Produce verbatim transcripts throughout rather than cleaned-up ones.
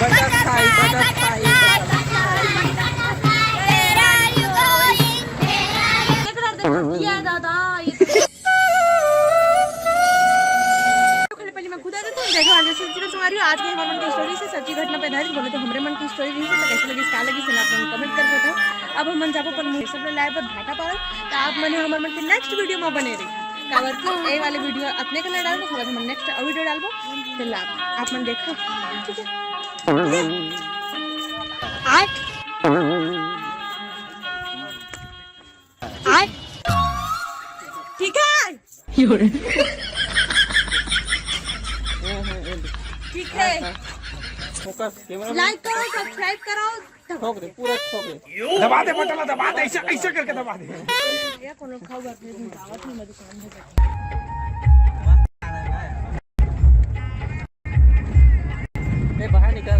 Butterfly, butterfly, butterfly. ये दादा, ये पहले मैं खुद आ जाता हूँ, देखो आगे से पूरा सुना रही हूँ। आज के हमारे मन की स्टोरी से सच्ची घटना पे आधारित, बोले तो हमारे मन की स्टोरी रही है, तो कैसे लगी, क्या लगी, से आप लोग कमेंट कर सकते हो। अब हम मन जाबो पर मुझे सब लोग लाइव पर भाटा पाड़ो, तो आप मन हमारे मन के नेक्स्ट वीडियो में बने रही। काबर कि ए वाले वीडियो अपने के लिए डालबो, थोड़ा सा नेक्स्ट वीडियो डालबो, तो लाभ आप मन देखो, ठीक है। आठ। आठ। ठीक है। ठीक है। Focus, camera. लाइक करो, सब्सक्राइब करो। ठोक दे, पूरा ठोक दे। दबा दे बटन, दबा दे, ऐसे, ऐसे करके दबा दे। ये कोनो खाऊ बात नहीं, दावत में मत खान दे। ए, बाहर निकल।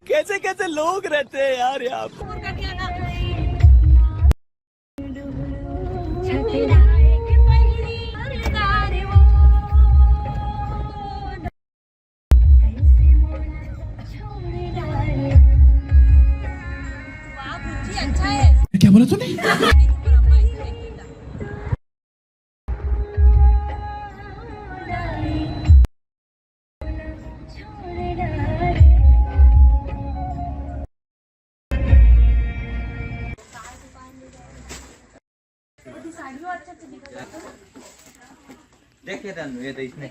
कैसे कैसे लोग रहते हैं यार यहाँ पे। क्या बोला तूने? देखिए तनु, ये तो इसने।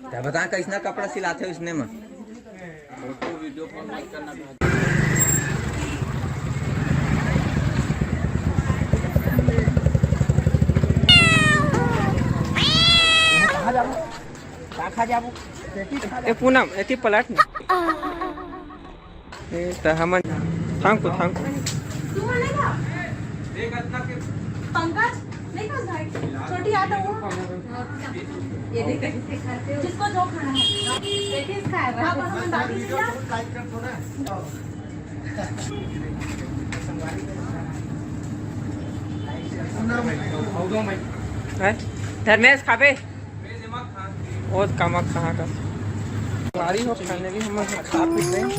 क्या बता, कैसना कपड़ा सिलाते हो इसने में? कहाँ जाबो? का खा जाबो? ए पूनम, एती पलट ना। ए, त हमन thank you, thank you। पंकज, नहीं खास भाई, छोटी आता हूँ। ये देख, जिसको जो खाना है, एक ही खाएगा। हाँ, बस हम बाकी चीज़ ना। हैं? धर्मेश खाबे? ओ कमा कहाँ का गाड़ी हो, फाइनली हम खा पी रहे हैं,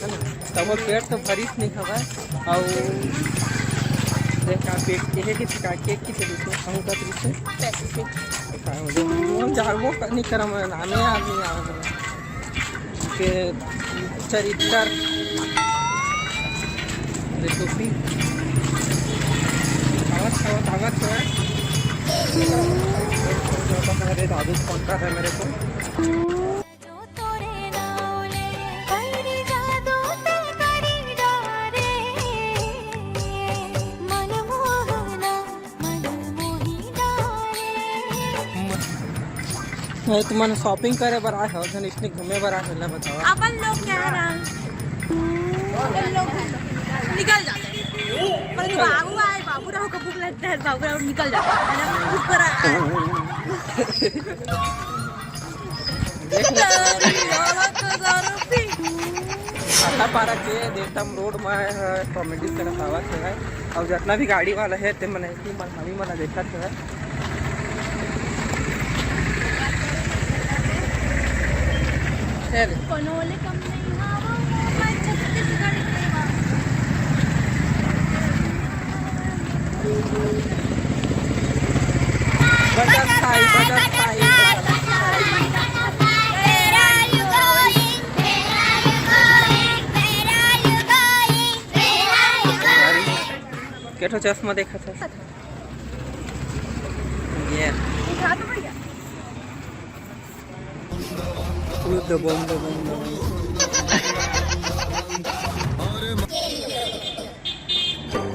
है ना? तब वो पेट तो भरिस नहीं हवा। और देख का पेट के है कि का केक की तरीके कहूँ का तरीके। हम जागो नहीं करम, नामे आदमी आवे। के चरित्र। देखो फिर। आवत, आवत, आवत, आवत। अरे दादू फोन कर रहा है मेरे को। नहीं, तुमन shopping करे बर आए हो, जन इसने घूमे बर आए हो, ला बताओ। अपन लोग क्या है ना, अपन लोग निकल जाते हैं। पर बाबू आए, बाबू राव को भूख लगता है, बाबू राव निकल जाता है, है ना? ऊपर आ-, देख लो। आखा पारा के देवतम रोड में है, comedy करत आवत है। और जितना भी गाड़ी वाला है, ते मन ऐसी मन हमी मन देखत है। चल। कोनो ले कम नहीं हवा, मैं छत्तीसगढ़ के बा। Butterfly, butterfly, butterfly. के ठो चश्मा देखत है? ये। बुद्ध, बुद्ध, बुद्ध, बुद्ध।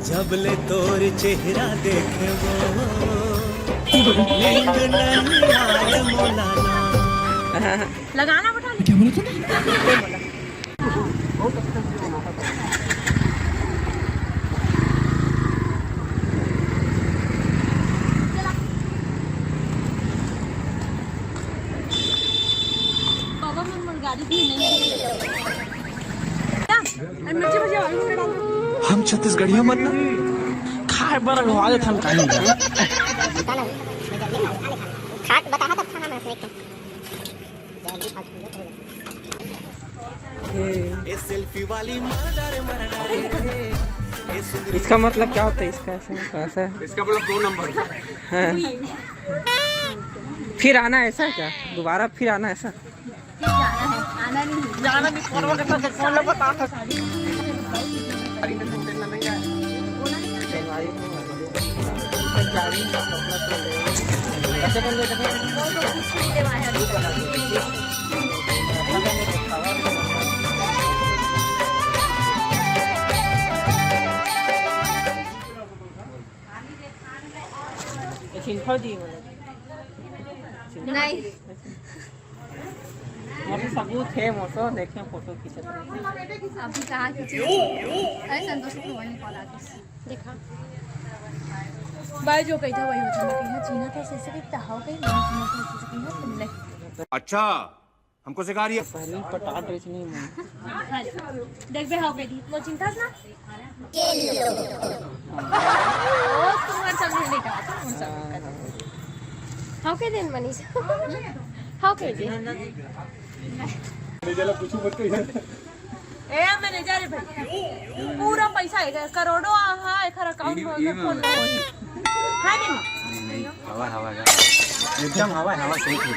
जब ले तोर चेहरा देखे वो, नींद नहीं आए मौलाना। लगाना बटा ले। क्या बोला तूने? बहुत अच्छा वीडियो बनाता था। हम छत्तीसगढ़िया मन ना खाए बर अगवा देथन काहे ना। खाट बताहा तब खाना मैं देख। इसका मतलब क्या होता है? इसका ऐसा, ऐसा? इसका मतलब दो नंबर। हाँ। फिर आना ऐसा क्या? दोबारा फिर आना ऐसा? जाना नहीं। जाना नहीं, फोन वगैरह से फोन लगा था। नहीं। अभी सबूत हे मोर तो, देखें फोटो खींचत रहे। अभी कहाँ खींचे? अरे संतोष को वही कॉल आ गया। देखा। भाई जो कही था वही हो चुका, कही चीना था, ऐसे कही था, हो गई, नहीं चीना था, ऐसे कही ना, तुमने। अच्छा, हमको सिखा रही है। पहले ही पटा ड्रेस नहीं मन। देख बे, हो गई, वो चिंता ना। ओ, तुम्हारे सामने नहीं कहा था, उन सब का। How के दिन मनीष? How के दिन? मैनेजर ला पूछू मत कहिए। ए, मैनेजर है भाई। पूरा पैसा है, करोड़ों आ, हाँ, एकर अकाउंट में, एकर फोन में होही। है नहीं? नहीं, नहीं, हवा, हवा का। एकदम हवा, हवा सही थी।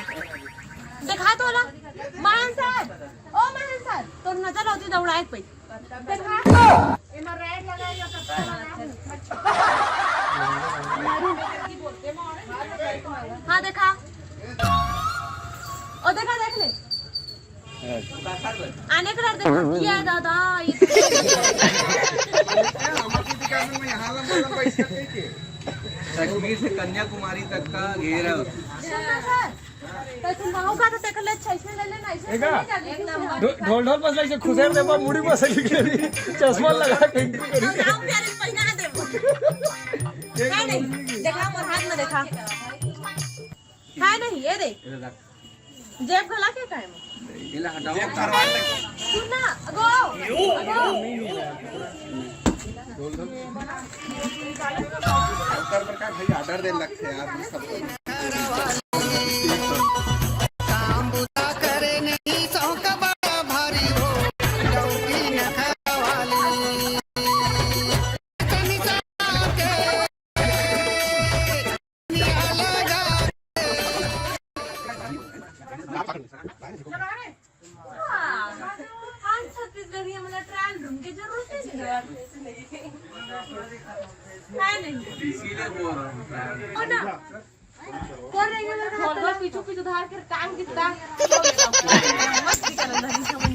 देखा तो ला, महन सर, ओ महन सर, तोर नजर होती दौड़ाए पे। देखा? एमा रेड लगाए या कत्था लगाए। हाँ, देखा। ओ, देखा, देख ले। आने कलर देखा, ये दादा, ये तो कश्मीर से कन्याकुमारी तक का घेरा। सुन ना सर, तो तुम वहाँ का तो देख ले, अच्छा, इसमें ले लेना, इसमें देखा? ले जा, लेकिन ढो-, ढोल ढोल बस ऐसे खुदेर दे, मुड़ी बस ऐसे चश्मा लगा के entry करी। हम नाम प्यारे पहना दे। है नहीं, देखा, मोर हाथ में देखा। है नहीं, ये दे। जेब घला के काहे में? इला हटाओ। सुन ना, अगो, अगो। ऊपर पर का भाई order दे लगते हैं यार, ये सब। हाँ, आज छत्तीसगढ़िया मतलब trial room के जरूरत ही नहीं है। है नहीं? इसीलिए बोल रहा हूँ, trial room। हो ना? कर रही है, मेरे हाथ में पीछू पीछू धार के टांग दिखता। मस्ती कर रहा है, समझ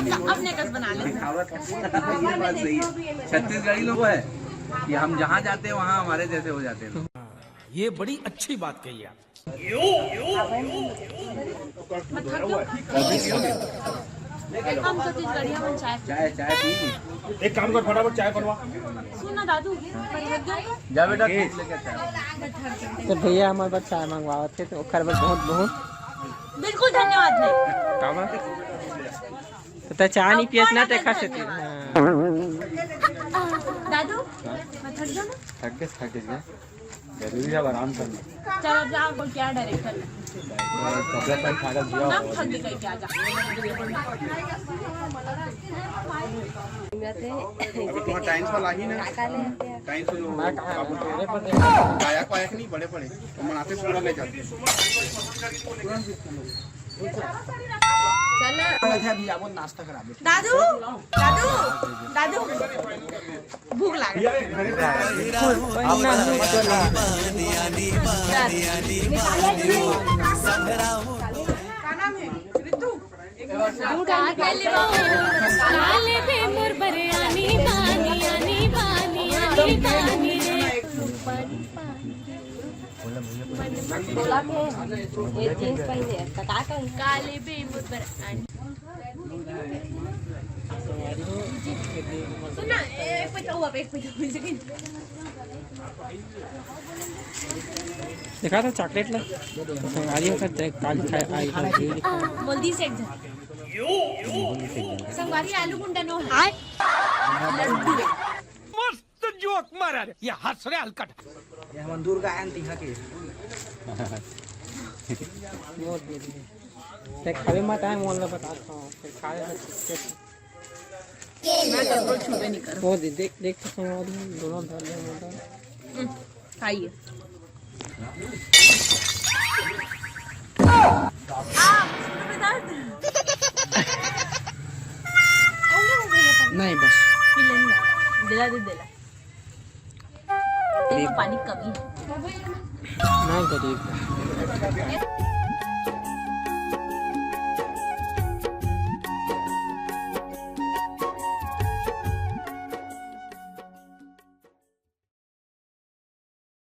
में? अपने कस बना ले। दिखावत है। ये बात सही है। छत्तीसगढ़ी लोग है कि हम जहाँ जाते हैं, वहाँ हमारे जैसे हो जाते हैं लोग। ये बड़ी अच्छी बात कही आप। मैं थक गया। हम छत्तीसगढ़िया मन चाय। चाय, चाय पी। एक काम कर, फटाफट चाय बनवा। सुन ना दादू, मैं थक गया। जा बेटा, दूध लेके चाय। तो भैया हमारे बर चाय मंगवावत हे, तो ओकर बर बहुत बहुत बिल्कुल धन्यवाद नहीं। काबर? तो तै चाय नहीं पियत ना, तेखर सेती। हाँ। दादू, मैं थक गया ना। थक गए, थक गए। जरूरी है आराम करना। चल, अब जा, अब क्या डायरेक्टर? कपड़ा पहन के आ जा, हम थक गए क्या जा? अभी तुम्हारा टाइम से लाही ना। टाइम से जो बाबू को गायक वायक नहीं, बड़े बड़े तो मनाते पूरा ले जाते। चल ना। अभी आप नाश्ता करा दे। दादू, दादू, दादू। भूख लागे। का नाम है? रितु। काले बे मोर बर आनी बानी, आनी बानी, आनी बानी रे। बोला के ये जींस पहने, तो का कही? काले बे मोर बर आनी। सुन ना, ए, एक पैसा हुआ, एक पैसा हुआ। देखा तो चॉकलेट ला। संगवारी हो सकते हैं, काली खाए आई तो। बोल दी से एक जन। संगवारी, आलू गुंडा नो है। मस्त जोक मारा रे, ये हंस रे हलकट। ये हमन दुर्गा आयन तिहा के। ते खावे मत आए, मोला बता था। ते खावे मत, ठीक है। मैं तो छूबे नहीं करूँ। वो दे, देख, देख तो संगवारी, दोनों धर ले मोला। हम्म, खाइए। नहीं, बस। दिला दे, दिला। तेरे को पानी कमी है। मैं गरीब।